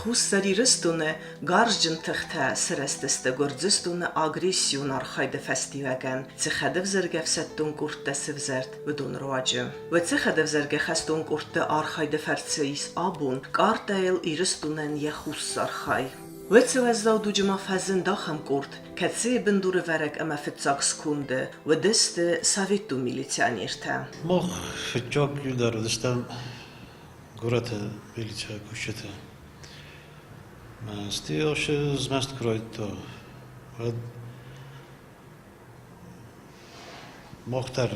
Хуссар Ирыстоны Гарзджын тыхтӕ сырӕзтысты Гуырдзыстоны агрессион архайды фӕстиуӕгӕн цы хӕдӕвзаргӕ ӕфсӕддон къордтӕ сывзӕрд, уыдон руаджы. Уыцы хӕдӕвзаргӕ хӕстон къордты архайды фӕрцы ис абон картӕйыл Ирыстонӕн йӕ хуссар хай. Уыцы уӕззау дуджы ма фӕзынд ахӕм къорд, кӕцыйы бындурӕвӕрӕг ӕмӕ фыццаг сконды уыдысты советон милиционертӕ. Мах фыццаг иу дӕр уыдыстӕм горӕты милицӕйы кусджытӕ. Стӕй змӕст куы райдыдта, уӕд мах дӕр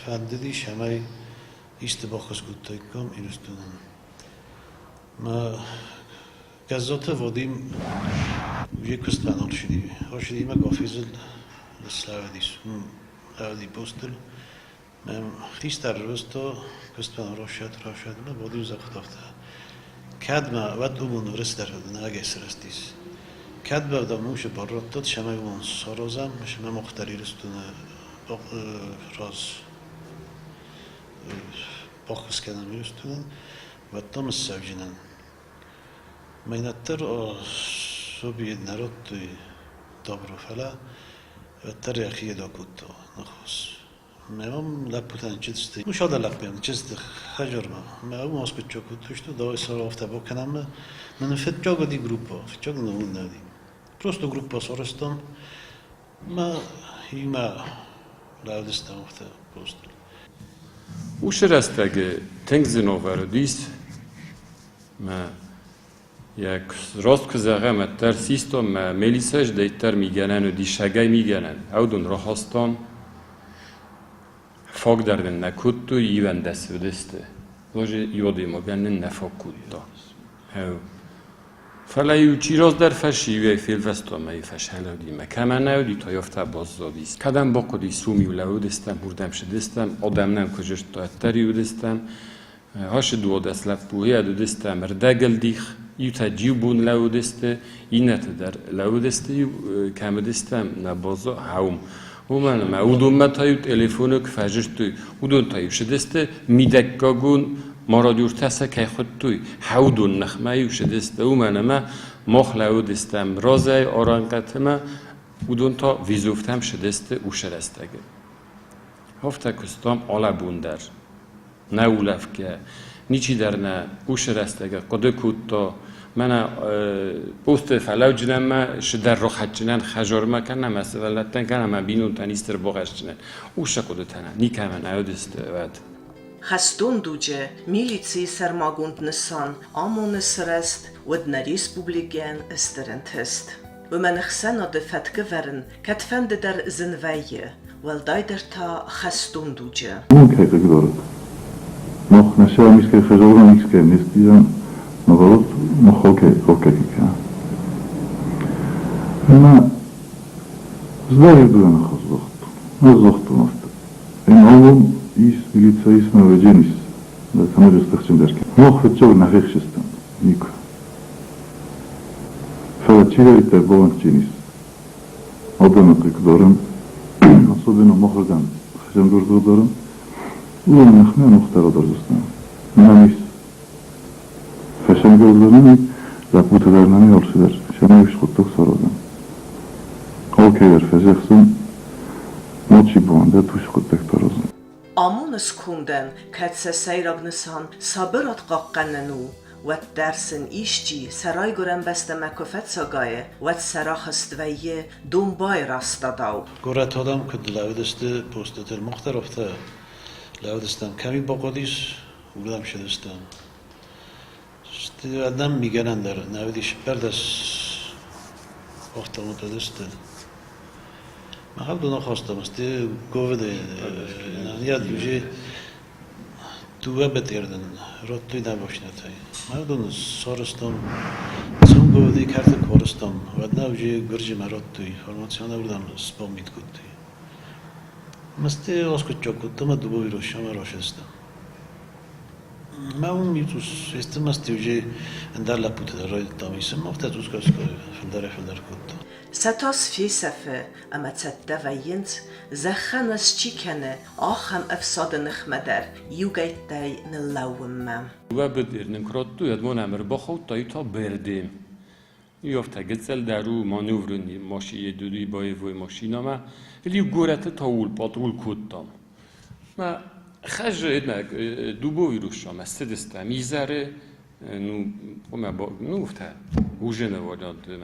фӕндыдис, цӕмӕй исты баххуыс кодтаиккам Ирыстонӕн. Мӕ Гӕззаты Вадим уый куыстмӕ нал ссыди. Ссыди мӕ Гафезыл слӕууыдис, лӕууыди постыл. Хистӕр рывӕзта куыстмӕ рауад, рауад ӕмӕ Вадим загъта афтӕ: Кӕд мӕ уӕд уымӕн уырыс дӕр нӕгӕй сырӕзтис. Кӕд мӕ дам усы бар радтат, цӕмӕй уымӕн саразӕм, цӕмӕй мах дӕр Ирыстоны раз баххуыс кӕнӕм Ирыстонӕн, уӕд дам ссӕуджынӕн. Мӕнӕддӕр Собийы нӕ радтой добро, фӕлӕ уӕддӕр йӕхи акодта ныхас. Мӕм лӕппутӕн чызджы, ну сада лӕппуйӕн чызджы хӕдзармӕ. Мӕ уым аскъуыддзаг кодтой, давай сӕ афтӕ бакӕнӕм. Нын фыццаг уыди группа, фыццаг нын уый нӕ уыди. Просто группа сарӕзтам мӕ иумӕ лӕудыстӕм афтӕ просто. Уыцы рӕстӕджы тынг зын уавӕр уыдис мӕ йӕ раст куы зӕгъӕм, уӕддӕр систон мӕ мелисӕ здӕйддӕр мигӕнӕн уыди, сагӕй мигӕнӕн. Ӕвдун рахастон, фаг дӕр нын нӕ кодтой, 11 уыдысты. Ноджы иодемагӕн нын нӕ фаг кодта. Фӕлӕ-иу чи раздӕр фӕсивӕй фелвӕстон мӕ фӕсӕлӕудимӕ, кӕмӕ нӕ уыди, та афтӕ баззадис. Кӕдӕм бахъуыдис, уым-иу лӕууыдыстӕм, уырдӕм цыдыстӕм, адӕм нӕм куы зыдта, уӕддӕр-иу уыдыстӕм. Ашы 12 лӕппуйы уыдыстӕм ӕрдӕгыл дих, иутӕ джиубон лӕууыдысты, иннӕтӕ дӕр лӕууыдысты, иу кӕм уыдыстӕм, нӕ базза хӕум. Уымӕн ӕмӕ уыдонмӕ та-иу телефоны куы фӕзырдтой, уыдон та-иу сыдысты мидӕггагон мародертӕ сӕ кӕй хуыдтой, хӕудон ныхмӕ-иу сыдысты, уымӕн ӕмӕ мах лӕууыдыстӕм разӕй арӕнхъӕтимӕ, уыдон та визовтӕм сыдысты уыцы рӕстӕджы. Афтӕ куыстам алӕбон дӕр. Нӕ улӕфгӕ, ничидӕр нӕ уыцы рӕстӕджы хъуыды кодта, мӕнӕ посты фӕлӕуджынӕн сыдӕр рохӕдджынӕн хӕзормӕ кӕнӕ мӕ сывӕллӕттӕн кӕнӕ мӕ бинонтӕн исты ӕрбахӕсджынӕн. Уыцы хъуыдытӕ нӕ никӕмӕн ӕвдысты уӕд. Хӕстон дуджы милицийы сӕрмагонд нысан амоны сырӕзт, уӕд нӕ республикӕйӕн стыр ӕнтыст. Уымӕн ӕхсӕнады фӕткӕвӕрын кӕдфӕнды дӕр зын вӕййы, уӕлдайдӕр та хӕстон дуджы. Уым кӕй хъыгдард? Мах нӕ сӕм искӕй хӕзӕрон искӕй не стизӕм, наоборот, мах окей, окей кӕнӕм. Ӕмӕ здӕхт ныхас загътон афтӕ. Ӕнӕуым ис милицӕ ис мӕ ис, цӕмӕй стыхджындӕр кӕнӕм. Мах фыццаг нӕхи хсыстам, никуы. Фӕлӕ чидӕриддӕр бӕлӕнтджын ис, адӕмы хъыгдарын, особенно махырдӕм хӕсӕнгӕрзгъдарын, уыдоны ныхмӕ ногтӕ радардзыстӕм. Мӕнӕн ис хӕсӕнгӕрзгъдарын, лӕппутӕ дӕр нӕм алцыдӕр, цӕмӕй хъуыддаг саразӕм. Алкӕйдӕр фӕзӕгъдзӕн, мачи бауӕндӕд уыцы хъуыддӕгтӕ аразын. ОМОН-ы скондӕн кӕд сӕ сӕйраг нысан сабырад хъахъхъӕнын у, уӕддӕр сын исчи сӕ райгуырӕн бӕстӕмӕ куы фӕцагайы, уӕд сӕ рахызт вӕййы домбай растадау. Горӕты адӕм куыд лӕууыдысты постытыл, мах дӕр афтӕ лӕууыдыстӕм. Кӕм-иу бахъуыдис, уырдӕм цыдыстӕм. Адӕм мигӕнӕн дӕр нӕ уыдис, 14 автомат уыдысты. Махӕн дон ахастам, сты говеды я уже дыууӕ бетъердын радтой нӕ машинӕтӕй. Мах дон сарӕзтам, цом говеды кӕрты куы арӕзтам, уӕд нӕ уже Гуырджимӕ радтой, информацион уырдӕм сбомбит кодтой. Масты аскъуыддзаг кодтам ӕмӕ дыууӕ Россиямӕ рацыдыстӕм. Мӕ уым иу цъус ӕмӕ уже ӕндӕр лӕппутӕ дӕр райдыдтам исын, афтӕ цъусгай фылдӕрӕй-фылдӕр кодта. Сӕ тас фесӕфы ӕмӕ цӕттӕ вӕййынц, зӕххӕн ӕз чи кӕны, ахӕм ӕфсады ныхмӕ дӕр иугӕйттӕй ныллӕууынмӕ. Уӕбыд Эдмон ӕрбахаудта, та Бердем. Ёфта гыццӕлдӕр у маневрын маши боевой машинамӕ. Или горӕты таул патрул кодтам. Ма хӕзы дубовируссам, ссыдыстӕм изӕры, ну, ну, уфта, ужины варианты.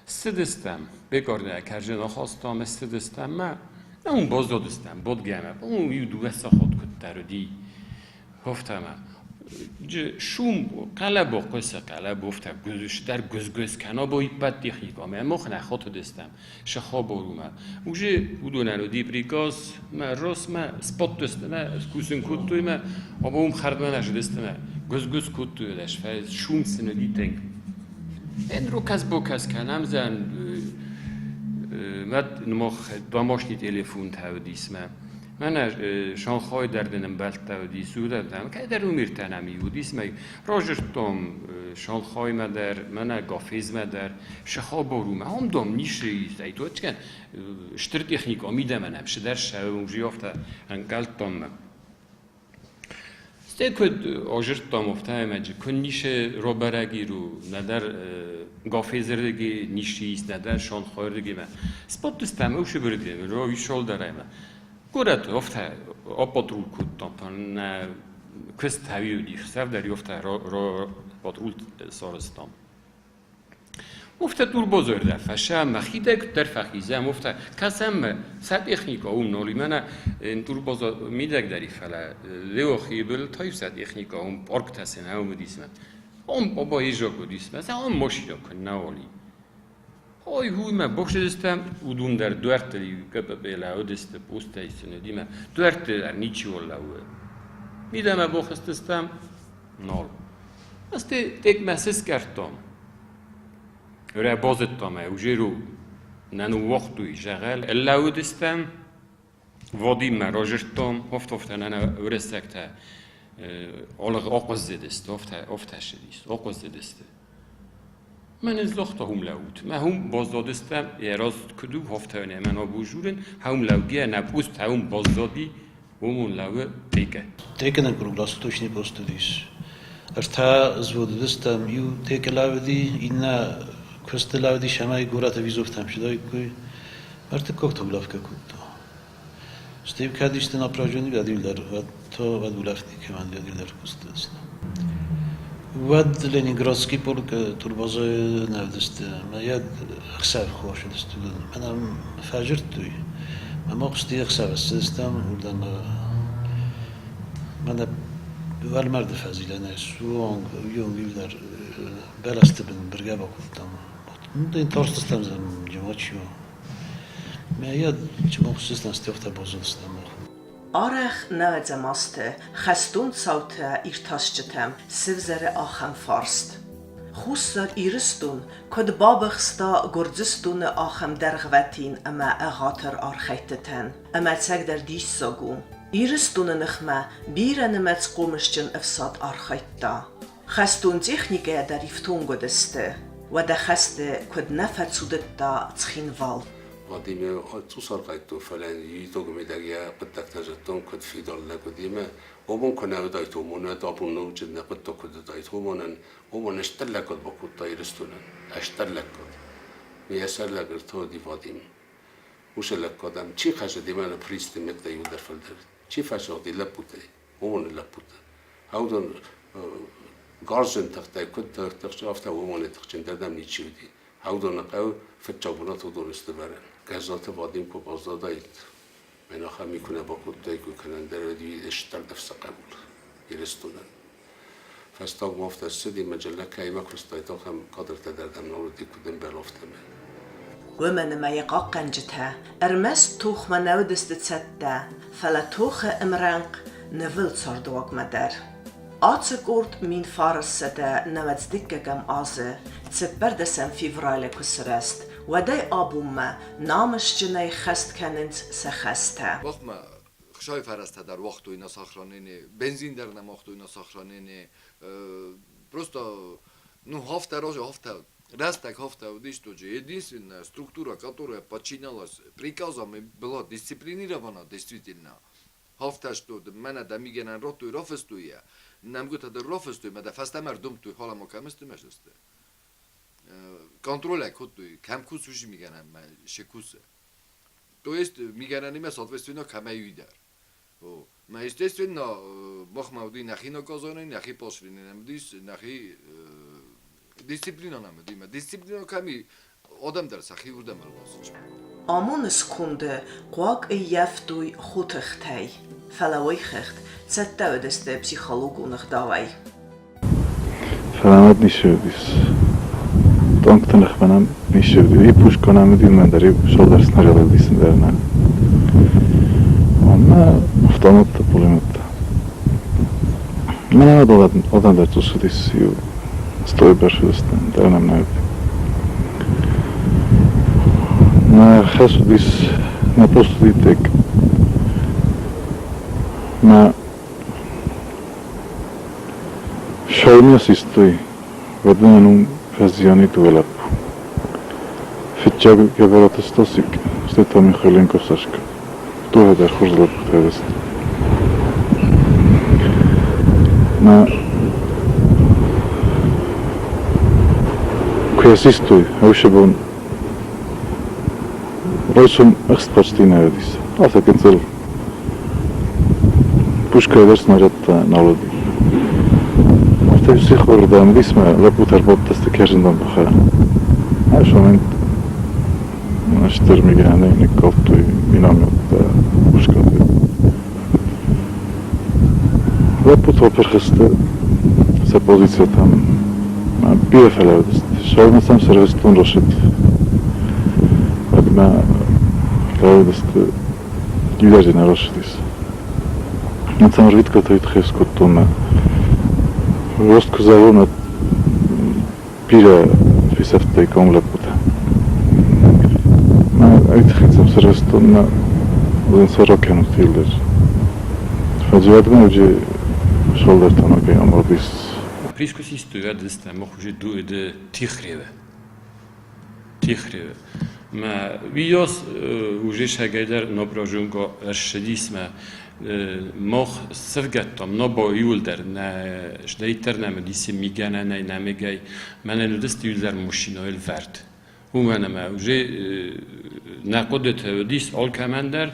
Ссыдыстӕм, бекарнӕ кӕржын ахастам, ссыдыстӕм, ма, ну, баззадыстӕм, бодгӕмӕ, ну, иу дыууӕ сахат куыддӕр уыди. Хофтӕмӕ. Шум хъӕлӕбо хъуысы, хъӕлӕбо уфта гуызстӕр гуыз-гуыз кӕна бо иппӕт техникамӕ, мах нӕ хатыдыстӕм сыхаборумӕ. Уже уыдонӕн уыди приказ, мӕ росмӕ, споттыстӕмӕ, скусын кодтой мӕ, ӕмӕ уым хӕрдмӕ нӕ зыдыстӕмӕ, гуыз-гуыз кодтой лӕс, шум сын уыди тынг. Эн рокас-бокас кӕнӕм зӕн, мӕ домашний телефонтӕ уыдис мӕ. Мӕнӕ Шанхай дӕр дын ӕмбӕлттӕ уыдис, уыдӕттӕм кӕддӕр умиртӕ нӕм уыдис, мӕ разырдтам Шанхаймӕ дӕр, мӕнӕ Гафезмӕ дӕр, Шахаборумӕ, ам дам ницы ис, ай точка стыр техника мидӕмӕ нӕм цыдӕр ссӕуы, уже афтӕ ӕнхъӕлдтам мӕ. Стӕй куыд азырдтам афтӕ ӕмӕ куы ницы рабӕрӕг иру, нӕдӕр Гафезырдыги ницы ис, нӕдӕр Шанхайырдыгимӕ. Споттыстӕм ӕвсыбырдыги, исолдӕр ӕмӕ горӕты афтӕ апатрул кодтам, нӕ куыст ӕви уыди, хсӕв дӕр афтӕ патрул сарӕзтам. Уфтӕ турбозӕрдӕ фӕсӕм, мӕхидӕй куыддӕр фӕхизӕм, уфтӕ кӕсӕм сӕ техника уым ноли мӕнӕ турбоза мидӕг дӕр и, фӕлӕ Леохибыл та сӕ техника уым парктӕ сӕ нӕ уыдис мӕ. Ом оба езок уыдис мӕ, сӕ ом машина куыннӕ уали. Ой, хуй мӕ бохсыдыстӕм, уыдон дӕр дуӕрттыл КПП лӕууыдысты, постӕй сын уыди мӕ дуӕртты дӕр ничиуал лӕууы. Мидӕмӕ бохызтыстӕм, нал. Azt тек мӕ сыскъӕрдтам. Өрә базыдтам ӕй, уже нӕ ныууагътой зӕгъӕл. Ӕрлӕууыдыстӕм, Вадиммӕ разырдтам, офт-офтӕ нӕ уырыссӕгтӕ ахъуыззыдысты, офтӕ ссыдис, ахъуыззыдысты. Мӕн загъта хум лӕуут. Мӕ хум баззадыстӕм, йӕ раз куыд у, офтӕ мӕн абужурын, хум лӕугӕ нӕ пуст хум баззади, уымон лӕууы текӕ. Текӕ нӕ круглосуточный пост уыдис. Ӕртӕ взводы уыдыстӕм, иу текӕ лӕууыди, иннӕ куысты лӕууыди, цӕмӕй горӕты визовтӕм сыдаиккой. Ӕртыккӕгты улӕфгӕ кодта. Стӕй кӕд исты напряжение уӕд дӕр, уӕд то уӕд улӕфти командир дӕр куыстысты. Уӕд Ленинградский полк турбазӕйы нӕ уыдысты, ӕмӕ йӕ ӕхсӕв хорз уыдысты. Мӕнӕ фӕзырдтой. Мӕ ма хъуысти ӕхсӕв ссыдыстӕм уырдӕм мӕнӕ уӕлмӕрды фӕзилӕнӕй суанг уыйонг иу дӕр бӕлӕсты бын быргӕ бакодтам. Тарстыстӕм джимачио. Мӕ йӕ чымохсыстӕм стёхтӕ бозылыстӕм. Арӕх нӕуӕдзӕм азты хӕстон цаутӕ иртасджытӕм сывзӕры ахӕм фарст: Хуссар Ирыстон куыд бабыхста Гуырдзыстоны ахӕм дӕргъвӕтин ӕмӕ ӕгъатыр архӕйдтытӕн? Ӕмӕ ӕцӕгдӕр диссаг у, Ирыстоны ныхмӕ бирӕнымӕц хъомысджын ӕфсад архайдта. Хӕстон техникӕйӕ дӕр ифтонг уыдысты. Уӕдӕ хӕсты куыд нӕ фӕцудыдта Цхинвал. Вадиме цъус архайдтон, фӕлӕ итогы мидӕг йӕ хъуыддӕгтӕ зыдтон, куыд фидар лӕг уыди ӕмӕ уымӕн куы нӕ уыдаид, уымӕн уӕд абон ноджы нӕ хъуыддаг куыд уыдаид, уымӕн уымӕн стыр лӕггад бакодта Ирыстонӕн, стыр лӕггад. Йӕ сӕр лӕг ӕртӕ Вадим. Уыцы лӕггад ӕм чи хӕсыди, мӕнӕ Присты меттӕ иуылдӕр фылдӕр, чи фӕсыгъди лӕппутӕй, уымӕн лӕппутӕ. Уыдон гарзджын тыхтӕй куыд тыхджын, афтӕ уымӕн тыхджындӕр дӕм ничи уыди. Уыдоны хъӕуы фыццаг бынат уыдон сты вӕрӕн. Гӕззаты Вадим куы баззадаид, мӕн ахӕм ми куы нӕ бакодтаиккой кӕнӕ ӕндӕр уыди стыр ныфсы хъӕбул Ирыстонӕн. Фӕстагмӕ афтӕ ссыди, мӕ кӕимӕ куыстаид, ахӕм кадртӕ дӕр дӕм нал уыди, куыд ӕмбӕлы, афтӕмӕй. Уымӕн ӕмӕ йӕ хъахъхъӕнджытӕ ӕрмӕст тохмӕ нӕ уыдысты цӕттӕ, фӕлӕ тохы ӕмрӕнхъ нывыл цардуагмӕ дӕр. Ацы къорд 1992 азы 14 февралы куы сырӕзт, уӕдӕй абонмӕ намысджынӕй хӕст кӕнынц сӕ хӕстӕ. Махмӕ хсай фӕрӕзтӕ дӕр уагътой на сохранение, бензин дӕр нӕ уагътой на сохранение. Просто, ну, афтӕ разы, афтӕ. Рӕстӕг афтӕ уыдис тоджы. Единственная структура, которая подчинялась приказам и была дисциплинирована действительно, афтӕ что мӕнӕ дӕ мигӕнӕн радтой, рафыстой йӕ, нӕмгуытӕ дӕр рафыстой, мӕ дӕ фӕстӕмӕ ӕрдомдтой, халӕ кӕм сты, мӕ сты. Контроль кодтой, кӕм кусуси мигӕнӕн, мӕ се кусы. То есть мигӕнӕнимӕ соответственно кӕмӕй уый дӕр. Мӕ естественно, махмӕ уыди нӕхи наказани, нӕхи поощрение нӕм уыдис, нӕхи дисциплина нӕм уыди. Мӕ дисциплина кӕм и, адӕм дӕр сӕхи уырдӕм ӕрласынц. ОМОН-ы сконды хъуаг ӕййӕфтой хотыхтӕй, фӕлӕ уыйхыгъд цӕттӕ уыдысты психологон ӕгъдауӕй. Фӕлӕ нӕ ницы уыдис. Танкты ныхмӕ нӕм ницы уыди. И пушка нӕм уыди, уымӕн дӕр иу цалдӕр снаряды уыдис ӕндӕр нӕ. Ӕмӕ автоматтӕ, пулеметтӕ. Мӕнӕ адӕм дӕр цъус уыдис, иу стойы бӕрц уыдысты, ӕндӕр нӕм нӕ уыди. Нӕ хӕс уыдис, нӕ пост уыди тек. Мӕ Сӕумӕ систой, уӕд мӕ ном фӕзиани дууӕ лӕппу. Фиццаг Гӕбӕраты Стасик, стӕй та Михайленко Сашка. Дууӕ дӕр хорз лӕппутӕ уыдысты. Мӕ куы йӕ систой, уыцы бон райсом ӕхст почти нӕ уыдис. Афтӕ гыццыл Пушкӕ дӕр снарядтӕ нал уыди. Афтӕ сихорырдӕм уыдис мӕ лӕппутӕ ӕрбадтысты кӕрдзындон бӕхӕй. Ӕз момент стыр мигӕнӕй ныккалдтой минометтӕ пушкӕты. Лӕппутӕ апырх сты сӕ позицитӕм. Бирӕ фӕлӕууыдысты. Сӕумӕ сӕм сӕргъыстон рацыд. Уӕдмӕ лӕууыдысты Иудадзыг нӕ рацыдис. Националитикӕ тыххӕй скодтон мӕ. Рост куы зӕгъон, уӕд бирӕ фесӕфтӕй ком лӕппутӕ. Мӕ ай тыххӕй сӕм сарӕзтон мӕ уыдон сӕ ракӕнут иууылдӕр. Фӕдзуадмӕ уыди солдатонагӕй амардис. Прискусистую адыстӕм хузи дуэды тихреве. Тихреве. Мӕ уийос уже шагайдӕр ноброжунго ӕршыдис мӕ мох сывгӕдтам нобо иуылдӕр нӕ сдӕйддӕр нӕм уыдис мигӕнӕнӕй нӕмыгӕй мӕнӕн уыдысты иуылдӕр машинӕйыл вӕрд. Уымӕн ӕмӕ уже нӕ хъуыдыты уыдис алкӕмӕн дӕр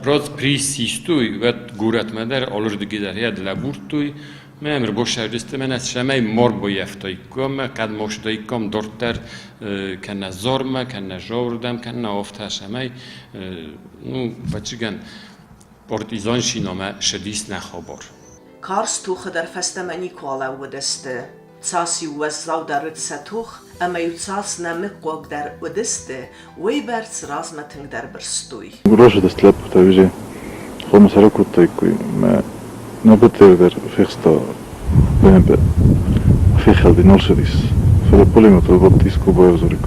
проц приз систой, уӕд горӕтмӕ дӕр алырдыгӕй дӕр йӕ лӕбурдтой. Мӕ ӕрбосӕрдысты мӕнӕ цӕмӕй морбойӕфтаиккам, кӕд мостаиккам дарддӕр кӕнӕ Зормӕ, кӕнӕ Жаурдӕм, кӕнӕ афтӕ цӕмӕй, ну, ӕвӕццӕгӕн, партизанщинамӕ сыдис нӕ хабар. Карз тохы дӕр фӕстӕмӕ никуы алӕууыдысты. Цас-иу уӕззаудӕр уыд сӕ тох ӕмӕ-иу цас нӕмыгхъуагдӕр уыдысты, уыйбӕрц размӕ тынгдӕр бырстой. Рацыдысты лӕппутӕ уыдзи, хъуамӕ сӕ ракодтаиккой мӕ нӕ быдыр дӕр фехста БМП. Фехӕлди, нал цыдис. Фӕлӕ пулеметыл бадтис Кубайы Зурик.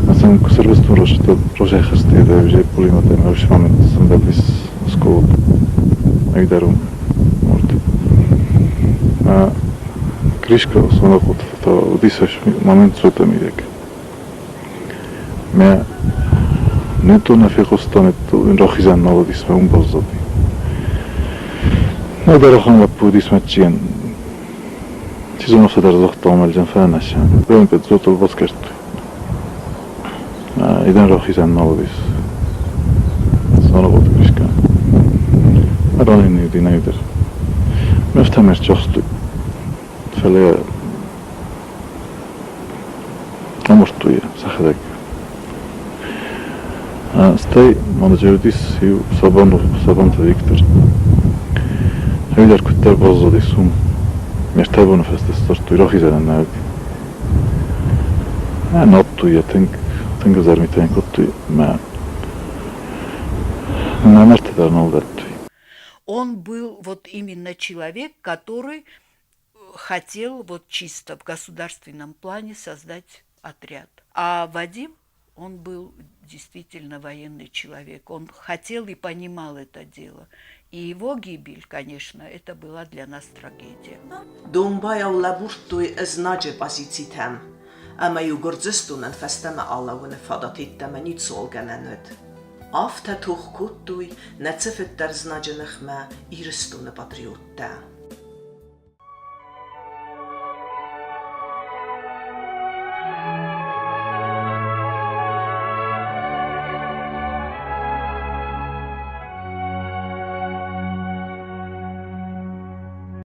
Ацӕм куы сӕрвыстон рацыдтӕ разӕй хӕстӕй дӕ уыдзи пулемет ӕмӕ уыцы момент сӕмбӕлдис осколок. Ӕгдӕрон морд. Гришка Сонахъоты та уыдис момент цотӕ мидӕг. Мӕ нето нӕ фехъуыста, нето рахизӕн нал уыдис, мӕ уым баззади. Нӕдӕр ахӕм лӕппу уыдис мӕччийӕн. Чи зоны, афтӕ дӕр загъта, амӕлдзӕн фӕнӕсӕн. БМП дзотыл басгӕрстой. Идӕн рахизӕн нал уыдис. Сонахъоты Гришка. Ранен уыди нӕдӕр. Ме фтӕм ӕрцахстой. Фӕлӕ амардтой йӕ сӕхӕдӕг. Стӕй ма нӕ уыдис иу Сабанты Виктор. Уый дӕр куыддӕр баззадис уым. Ме ртӕ боны фӕстӕ сдзырдтой, рахизӕнӕн нӕ уыди. Надтой йӕ тынг, тынг ӕвзӕр митӕ йын кодтой мӕ нӕ мӕрдты дӕр нал дӕттой. Он был вот именно человек, который хотел вот чисто в государственном плане создать отряд. А Вадим, Он был действительно военный человек. Он хотел и понимал это дело. И его гибель, конечно, это была для нас трагедия. Домбайау лӕбурдтой ызнаджы позицитӕм, ӕмӕ-иу Гуырдзыстонӕн фӕстӕмӕ алӕууыны фадат йеддӕмӕ ницыуал гӕнӕн уыд. Афтӕ тох кодтой нӕ цыфыддӕр знаджы ныхмӕ Ирыстоны патриоттӕ.